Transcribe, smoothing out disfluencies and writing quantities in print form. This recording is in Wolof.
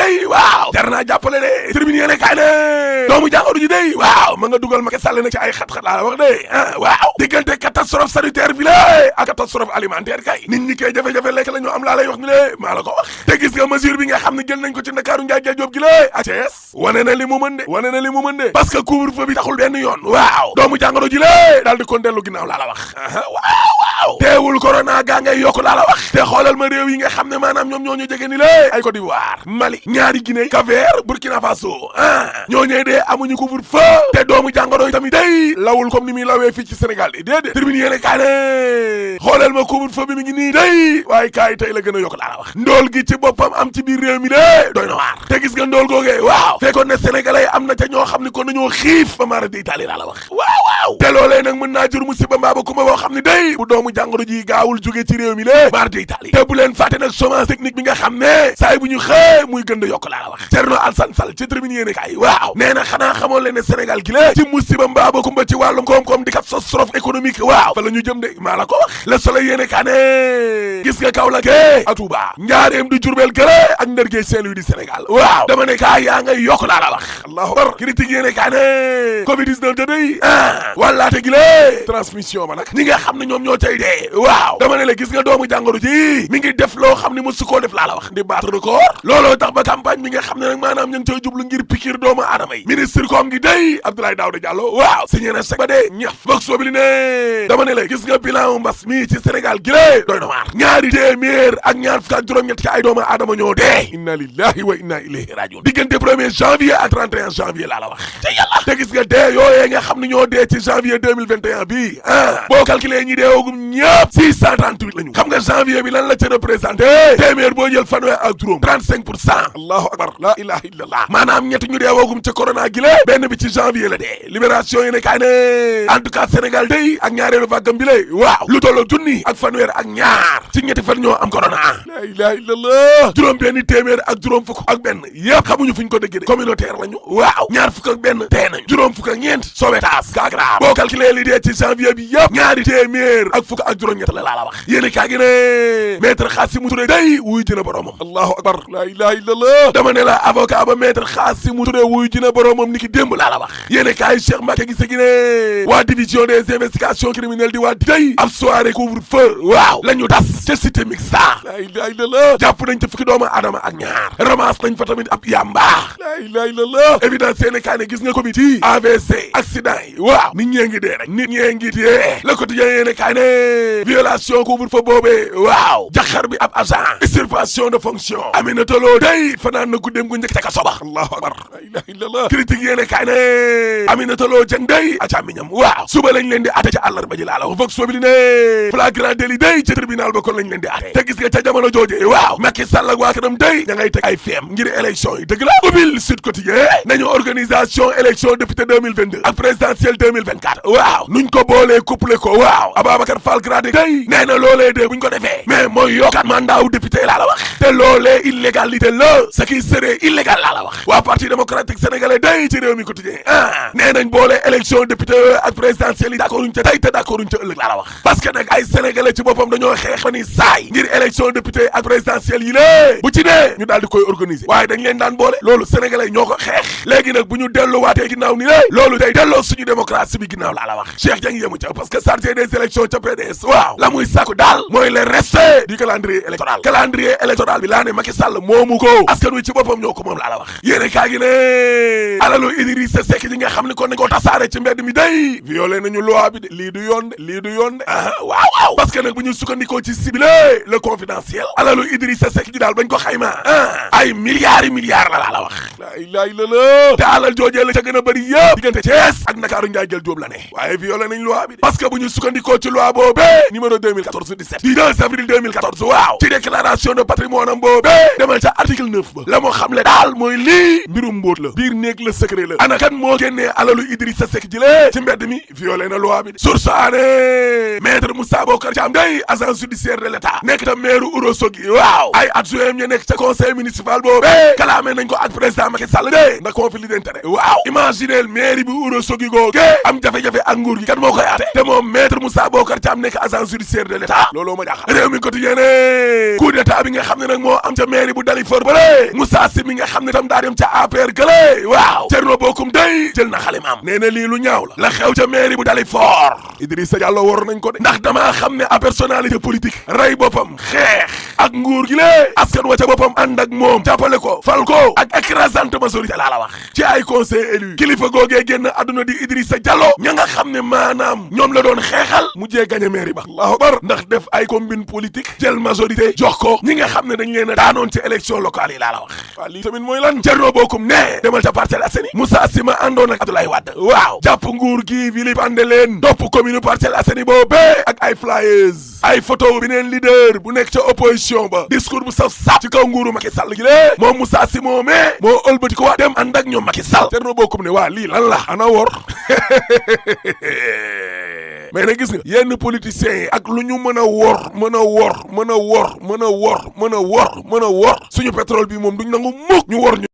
day waaw jar naa jàppale de tribune yéene kaay ne doomu jàngoro ji day waaw ma nga dugal Macky Sall nag ci ay xat-xat laa wax de waaw diggante catastrophe sanitaire bi la ak catastrophe alimentaire kay nit ñi koy jafe-jafe lekk la ñu am laa lay wax ni le maa la ko wax te gis nga mesure bi nga xam ne jël nañ ko ci Ndakaaru Njaay Jël Jóob gi la ak Thiès wane na li mu mën de parce que couvre-feu bi taxul benn yoon waaw doomu jàngoro ji la daal di kon dellu ginnaaw laa la wax waaw teewul corona gaa ngay yokk laa la wax te xoolal ma réew yi nga xam ne maanaam ñoom ñoo ñu jege ni la ay Côte d'Ivoire Mali ñaari Guinée Cap-Vert Burkina Faso ñoo ñëwee dee amuñu couvre-feu te doomu jàngoro yi tamit day lawul comme ni muy lawee fii ci Sénégal yi déedéet tribune yéene kaay ne xoolal ma couvre-feu bi mi ngi nii day waaye kaay tey la gën a yokk laa la wax ndool gi ci boppam am ci biir réew mi de doy na waar te gis nga ndool googee waaw fekkoon ne sénégalais am na ca ñoo xam ne kon nañoo xiif ba maara di Italie laa la wax waaw te loolee nag mën naa jur musiba mbaa ba kumba boo xam ne day bu doomu jàngoro ji gaawul jóge ci réew mi la maara di Italie te bu leen fàtte nag chômage technique bi nga xam ne saay bu ñu xëy muy gën a yokk laa la wax Thierno Alassane Sall ci tribune yéene kaay waaw nee na xanaa xamoon leen ne Sénégal gi la ci musiba mbaa ba kumba ci wàllum koom-koom di catastrophe économique waaw fa la ñu jëm de maa la ko wax Le Soleil yéene kaay ne gis nga Kaolack a Touba Njaaréem di Diourbel gële ak Ndar Saint-Louis di Sénégal waaw dama ne kaay yaa ngay yokk laa la wax allahu akbar critique yéene kaay ne Covid-19 da day wàllaate gi la transmission ba nag ñi nga xam ne ñoom ñoo cay dee waaw dama ne la gis nga doomu jàngoro ji mi ngi def loo xam ne mosu koo def laa la wax di battre record looloo tax ba campagne bi nga xam ne nag maanaam ñu ngi cay jublu ngir piqûre doomu aadama yi ministre koom gi day Abdoulaye Daouda Diallo waaw signé na chèque ba dee ñax boog soobili ne dama ne la gis nga bilan mbas mi ci Sénégal gi la doy na waar ñaari téeméer ak ñaar fukk ak juróom-ñett ci ay doomu aadama ñoo dee inna lillahi wa inna ilayhi rajiun diggante 1er janvier à 31 janvier laa la wax te yàlla te gis nga dee yooyee nga xam ne ñoo dee ci janvier 2021 bi boo calculé ñi deewagum ñëpp 638 la ñu xam nga janvier bi lan la ca représenté téeméer boo jël fanweer ak juróom 35% allahu akbar la ilaha illallah maanaam ñett ñu deewagum ca corona gi la benn bi ci janvier la dee libération yi ne kaay ne en tout cas Sénégal day ak ñaareelu vaggam bi la waaw lu tolloo junni ak fanweer ak ñaar ci ñetti fan ñoo am corona la ilaha illallah juróom benn téeméer ak juróom fukk ak benn yëpp xamuñu fuñ ko dëggee de communautaire lañu waaw ñaar fukk ak benn tee nañu juróom fukk ak ñeent Sowétas cas grave boo calculé li dee ci janvier bi yëpp ñaari téeméer ak fukk ak juróom-ñett la la wax yéeni kaa gi ne maître Khassimou Touré day wuy jëna boromam allahu akbar la ilaha illallah dama ne la avocat ba maître Khassimou Touré wuy jëna boromam ni ki démb laa la wax yéeni kaay Cheikh Mbacké gise gi ne waa division des investigations criminelles di waa day ab soirée couvre-feu waaw la ñu tas ca cité mixta la ilaha illallah jàpp nañ ca fukki doomu aadama ak ñaar ramasse nañ fa tamit ab yamba la ilaha illallah évidence yéeni kaay ne gis nga comité AVC accident yi waaw nit ñee ngi dee rek nit ñee ngi dee le quotidien yéeni kaay ne violation couvre-feu boobee waaw jaxar bi ab agent usurpation de fonction Aminata Lo day fanaan na guddeem gu njëkk ca kaso ba allahu akbar la ilaha illallah critique yéene kaay ne Aminata Lo jëng day a càmmiñam waaw suba lañ leen di ate ca àllarba ji laa la wax vox populi ne flagrant délit day ca tribunal ba kon lañ leen di ate te gis nga ca jamono jooje waaw Macky Sall ak waa këram day ña ngay teg ay feem ngir élection yi dëgg la ubbil Sud Quotidien nañu organisation élection député 2022 ak présidentielle 2024 waaw nuñ ko boolee couplé ko waaw Ababacar Fall Gradé day nee na loolee de buñ ko defee mais mooy yokkaat mandat wu député laa la wax te loolee illégalité la ce qui serait illégal laa la wax waa parti démocratique sénégalais day ci réew mi quotidien nee nañ boolee élection député ak présidentielle yi d'accorduñ ca tey te d'accorduñ ca ëllëg laa la wax parce que nag ay sénégalais ci boppam dañoo xeex ba ni saay ngir élection député ak présidentielle yi lée bu ci nee ñu daal di koy organiser waaye dañ leen daan boole loolu sénégalais ñoo ko xeex léegi nag bu ñu delluwaatee ginnaaw ni lée loolu day delloo suñu démocratie bi ginnaaw laa la wax Cheikh Dieng yemu ca parce que chargé des élections ca PDS waaw la muy sàkku daal mooy le respect du calendrier électoral bi laa ne Macky Sall moomu ko askan wi ci boppam ñoo ko moom laa la wax yéene kaa gi ne alalu Idrissa Seck yi nga xam ne kon nañ ko tasaare ci mbedd mi day violé nañu loi bi de lii du yoon de waaw parce que nag bu ñu sukkandikoo ci ciblé le confidentiel alalu Idrissa Seck ji daal bañ ko xayma ay milliards la wax la ilaha illallah te alal joojee la ca gën a bëri yëpp diggante Thiès ak Ndakaaru Njaay Jël Jóob la ne waaye violé nañ loi bi de parce que bu ñu sukkandikoo ci loi boobee numéro 2014-17 du 2 avril 2014 waaw ci déclaration de patrimoine am boobee demal ca article 9 ba la moo xam le daal mooy lii mbirum mbóot la biir néeg la secret la ana kan moo génnee alalu Idrissa Seck ji lee ci mbedd mi violé na loi bi de source aané maître Moussa Bocar Thiam day agent judiciaire de l'état nekk ta maire Ourossogui waaw ay adjoint ñu nekk ca conseil municipal boobee kalaame nañ ko ak président Macky Sall de ndax conflit d'intérêt waaw imaginez maire bi Ourossogui googe am jafe-jafe ak nguur gi kan moo koy ate te moom maître Moussa Bocar Thiam nekk agent judiciaire de l'état looloo ma jaaxal réew mi quotidien ne coup d'état bi nga xam ne nag moo am ca mairie bu Dalifort bale Moussa Sy mi nga xam ne tam daa dem ca APR gële waaw Thierno Bocoum day jël na xalimaam nee na lii lu ñaaw la xew ca mairie bu Dalifort Idrissa Diallo war nañ ko de ndax damaa xam ne a personnalité politique rey boppam xeex ak nguur gi lée askan wa ca boppam ànd ak moom jàppale ko fal ko ak écrasante majorité laa la wax ci ay conseil élu kilifa googee génn adduna di Idrissa Diallo ña nga xam ne maanaam ñoom la doon xeexal mujjee gagné mairie ba allahu akbar ndax def ay combine politique jël majorité jox ko ñi nga xam ne dañ leen a daanoon ci élection locale yi laa la wax waaw lii tamit mooy lan Thierno Bocoum ne demal ca Parcelles Assainies Moussa Sy ma àndoon ak Abdoulaye Wade waaw jàpp nguur gi Philippe ande leen topp commune Parcelles Assainies boobee ak ay flyers ay photo beneen leader bu nekk ca opposition ba discours bu saf saf ci kaw nguuru Macky Sall gi lée moom Moussa Sy moomee moo ëlbati ko waa dem ànd ak ñoom Macky Sall Thierno Bocoum ne waa lii lan la ana wor mais nag gis nga yenn politiciens yi ak lu ñu mën a wor suñu pétrole bi moom duñ nangu mukk ñu wor ñu